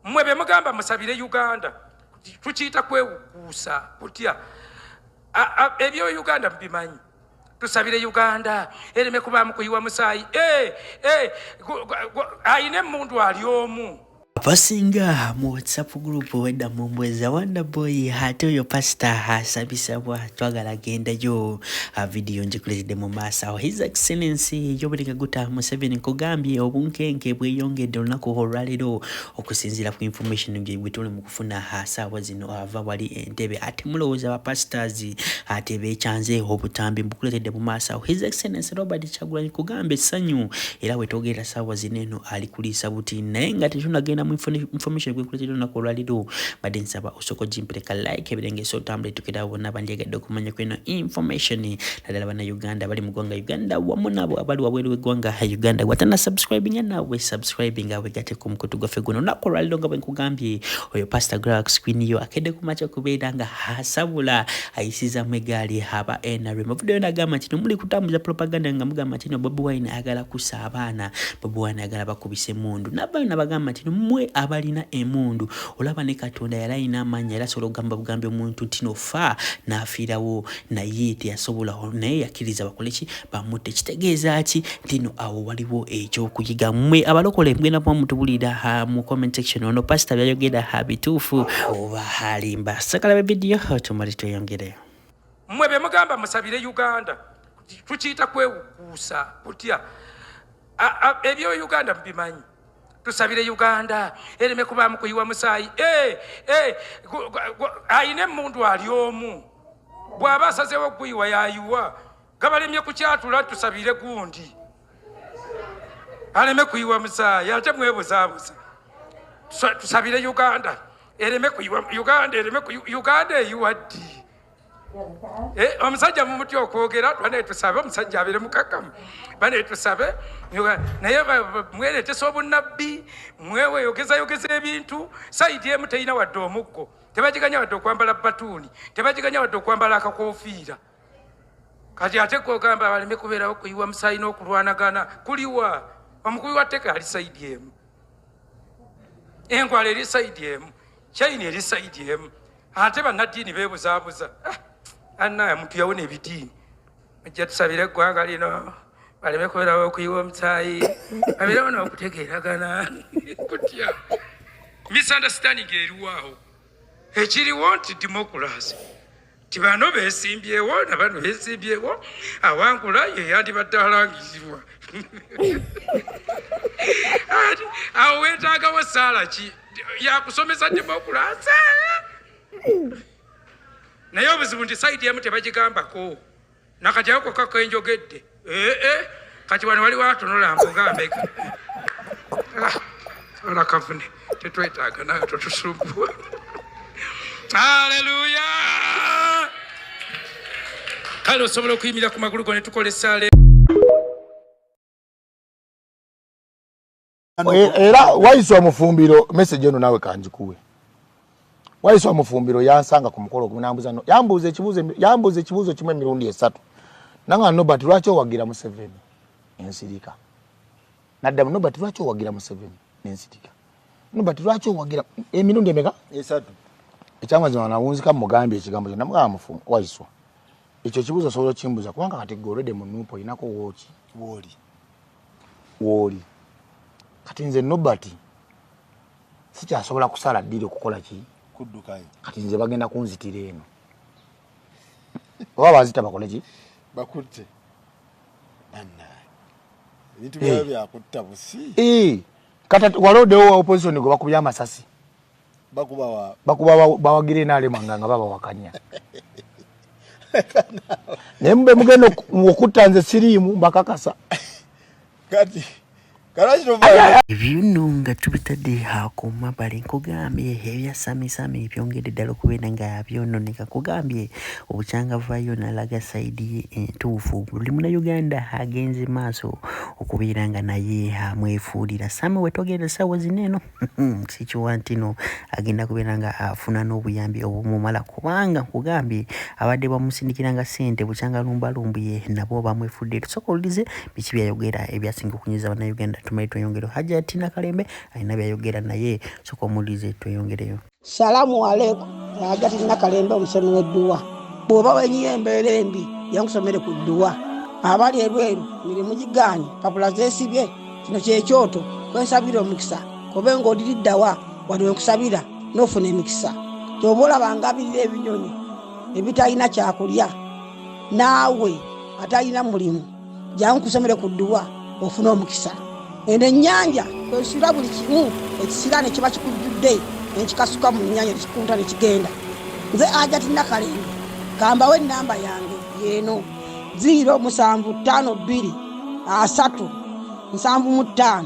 Mmwe be mugamba musabire Uganda, tukiyita kwewukuusa kutya? Ebyo Uganda mubimanyi. Tusabire Uganda ereme kubaamu kuyiwa musaayi. Eh, eh, ayina emmundu ali omu. Abasinga mu WhatsApp group wedda mumbweza Wonder Boy, ate oyo pasita asabisabwa twagala gendayo. Vidiyo njikuleetedde mu maaso awo. His Excellency Yoweri Kaguta Museveni, nkugambye obunkenke bweyongedde olunaku olwaleero okusinziira ku information gye tuli mu kufuna saawa zino ava wali Entebe. Ate mulowooza ba pastors ate beekyanze obutambi? Mbukuleetedde mu maaso awo. His Excellency Robert Kyagulanyi, kugamba essanyu era wetwogerera saawa zino eno ali kuliisa buti. Naye nga tetunagenda mu information gwekuleetedde olunaku olwaleero, badde nsaba osooka ogimpireka like ebirengesa otambula etukira bonna bandyagadde okumanya kweno information, naddala Bannayuganda bali mu ggwanga Uganda wamu nabo abali wabweru w'eggwanga Uganda. Gwatana subscribing naawe subscribing wegatte ku mukutu gwaffe guno. Olunaku olwaleero nga bwe nkugambye, oyo Pastor Grax screen yo akedde ku makya kubeera nga asabula ayisizaamu egaali aba NRM. Avuddeyo nagamba nti nomuli kutambuza propaganda nga mugamba nti no Bobi Wine ayagala kussa abaana, Bobi Wine ayagala bakubisa emundu. Navayo nabagamba nti mmwe abalina emundu, olaba ne Katonda yali alina amaanyi era asobola okugamba bugambi omuntu nti nofa n'afiirawo, naye teyasobola, naye yakkiriza bakole ki? Bamutte. Kitegeeza ki? Nti no awo waliwo ekyokuyiga. Mmwe abalokole mugenda kuba mutubulira mu comment section, ono pasita byayogera bituufu oba alimba? Sakalabe vidiyo tumale tweyongereyo. Mmwe be mugamba musabire Uganda, tukiyita kwewukuusa kutya? Ebyo Uganda mubimanyi. Tusabire Uganda ereme kubaamu kuyiwa musaayi. Eh, eh, ayina emmundu ali omu, bw'aba asazeewo okuyiwa yayiwa. Gabalemye kukyatula, tusabire gundi aleme kuyiwa musaayi, ate mwebuzaabuza. Tusabire Uganda ereme kuyiwa, Uganda ereme. Uganda eyiwa ddi? Eh, omusajja mumuti okwogera, bane tusabe omusajja abeere mukakamu, bane tusabe, naye mweretesa obunnabbi, mweweyogezayogeza ebintu. Side emu terina wadde omuggo, tebagiganya wadde okwambala batuuni, tebagiganya wadde okwambala akakofiira. Kati ate gwogamba baleme kubeerawo kuyiwa musaayi n'okulwanagana kuliwa? Omukubi wa tteke ali side emu, enkwala eri side emu, China eri side emu, ate bannaddiini beebuzaabuza. Ah, annaye muntu yawona ebidiini. Mujja tusabire eggwanga lino baleme kubeerawo okuyiwa omusaayi, babeerewo n'okutegeeragana. Kutya misunderstanding eriwaawo? Ekiriwo nti democracy ti bano beesimbyewo na bano beesimbyewo, awangula ye yandibadde alangirirwa. Awo weetaagawo saala ki yakusomesa democracy? Naye obuzibu nti side emu tebagigambako. Nakati ako kakenjogedde ee, kati wano waliwo atonola mbuga mbega ola kavune tetwetaaga nawe totusumbuwa. Haleluya! Kale osobola okuyimirira ku magulu go ne tukola essaala. Era wayisa omufumbiro message eno naawe kanjikuwe. Wayisa omufumbiro yansanga ku mukolo ogumu nambuza no yambuuza ekibuuzo, yambuuza ekibuuzo kimu emirundi esatu. Nanga, "Nobert, lwaki owagira Museveni?" Ensirika. Naddamu, "Nobert, lwaki owagira Museveni?" Nensirika. "Nobert, lwaki owagira?" Emirundi emeka? Esatu. Ekyamazima nawunzika mugambye ekigambo kyo, namugamba, "Mufu Waiswa, ekyo ekibuuzo osobola okimbuuza kubanga kati gwe olwedde mu NUP olinako wooki." Wooli. Wooli kati nze Nobert sikyasobola kusala ddiri okukola ki? Kuddukayo. Kati nze bagenda kunzitira eno, oba bazita bakole ki? Bakutte. Bannaye, ebintu byayo byakutta busi. Eh, kati waloddewo opposition gwe bakubye amasasi. Bakuba wa? Bakuba bawagira enaalema nga babawakanya, naye mube mugenda okutta nze siriimu, mbakakasa. Kati kalaki tova. Ebyo nno nga tubitadde ku mabbali, nkugambye ebya Samisami byongedde ddala okubeera nga byononeka. Nkugambye obukyangavayo n'alaga side ye entuufu, buli Munnayuganda agenze maaso okubeera nga naye amwefuulira. Sami wetwogerera essaawa zino eno sikiwa nti no agenda kubeera nga afuna n'obuyambi obumumala, kubanga nkugambye abadde bamusindikiranga ssente bukyanga lumbalumbuye nabo bamwefudde. Tusooka owulirize biki byayogera ebyasinga okunyiza Bannayuganda. Tumale tweyongereyo. Hajati Nakalembe alina byayogera naye soka omuwulirize tweyongereyo. Salamu aleikum. Hajati Nakalembe omusomi w'edduwa. Bw'oba wenyiye embeera embi yankusomere ku dduwa. Abali ebweru mirimu gigaanye, papula zeesibye, kino kyekyoto kwensabira omukisa, kobe ng'oliriddawa wano wenkusabira n'ofuna emikisa. Kyoba olaba ngabirira ebinyonyi ebitalina kyakulya, naawe atalina mulimu jangu nkusomere ku dduwa ofune omukisa. Eno ennyanja kwesula buli kimu ekisiraani ekiba kikujjudde nenkikasuka mu nnyanja nekikunta nekigenda. Nze Hajati Nakalembe kambawe ennamba yange yeeno 0 7 5 2 3 75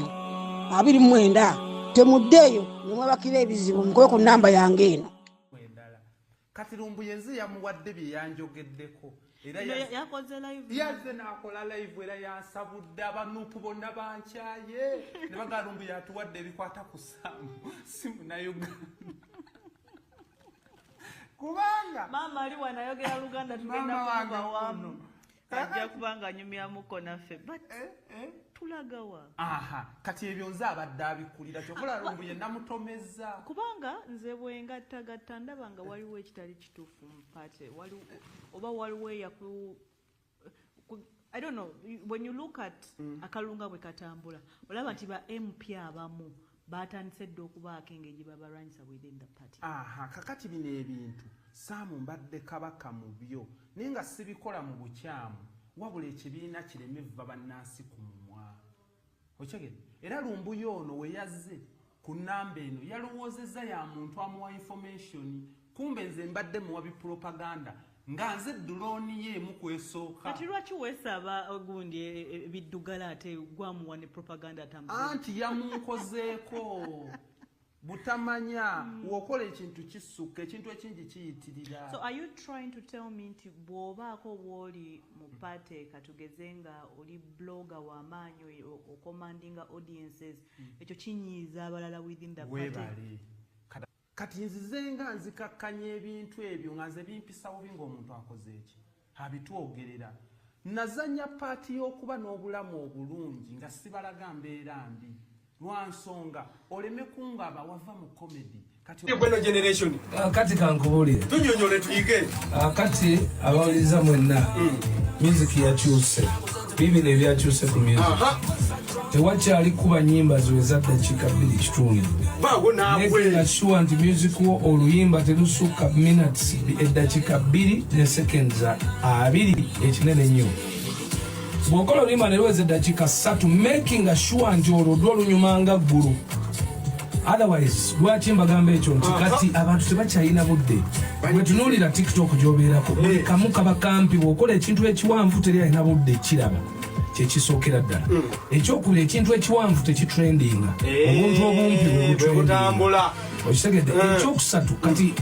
29. Temuddeeyo nemwebakira ebizibu, mukube ku nnamba yange eno. Endala kati Lumbuye nze yamuwadde bye yanjogeddeko era yakoze live. Yazze n'akola live era yansabudde abanuupu bonna bankyaye ne bagamba Lumbuye atuwadde ebikwata ku Saamu si Munnayuganda kubanga maama ali wano ayogera Luganda, tugenda Maama wange kumuba wamu. ono. Ajja kuba nga anyumyamuko naffe, but tulagawa? Aha, kati ebyo nze abadde abikulira kyokola Lumbuye namutomeza. Kubanga nze bwengattagatta ndaba nga waliwo ekitali kituufu mu party, oba waliwo eyaku I don't know, when you look at akalunga bwe katambula, olaba nti ba MP abamu batandise dda okubaako engeri gye babalwanyisa within the party. Aha, kakati bino ebintu Saamu mbadde kabaka mu byo naye nga sibikola mu bukyamu, wabula ekibiina kireme vva bannansi ku mumwa, okyegedde? Era Lumbuye ono we yazze ku nnamba eno yalowoozezza ya muntu amuwa information, kumbe nze mbadde muwa bipropaganda nga nze drone ye emu kwesooka. Kati lwaki weesaba gundi ebiddugala ate gwamuwa ne propaganda atambuza? Anti yamunkozeeko butamanya. Wokola ekintu kisukka, ekintu ekingi kiyitirira. So are you trying to tell me nti bw'obaako bw'oli mu party, katugeze nga oli blogger w'amaanyi, ocommandinga audiences, ekyo kinyiiza abalala within the party? Weebale. Kati nzize nga nzikakkanya ebintu ebyo nga nze bimpisa bubi ng'omuntu akoze eki abitwogerera. Nazanya part y'okuba n'obulamu obulungi nga sibalaga mbeera mbi lwa nsonga oleme kungaba wava mu comedy kati. Kweno generation. Kati kankubuulire. Tunyonyole tuyige. Kati abawuliriza mwenna, music yakyuse, bibino ebyakyuse ku music. Tewakyali kuba nyimba ziweza ddakiika 2.5. Baawo naawe. Making sure nti music wo oluyimba telusukka minutes eddakiika 2 ne seconds 20, ekinene nnyo. Bw'okola oluyimba ne luweza eddakiika 3, making sure nti olwo dwo lunyumanga ggulu. Otherwise, lwaki mbagamba ekyo nti kati abantu tebakyalina budde? Bwetunuulira TikTok gy'obeerako, buli kamu kaba kampi. Bw'okola ekintu ekiwanvu teri alina budde kiraba, kyekisookera ddala. Ekyokubiri, ekintu ekiwanvu tekitrendinga, obuntu obumpi bwe bwe butrendinga. Butambula. Okitegedde? Ekyokusatu, kati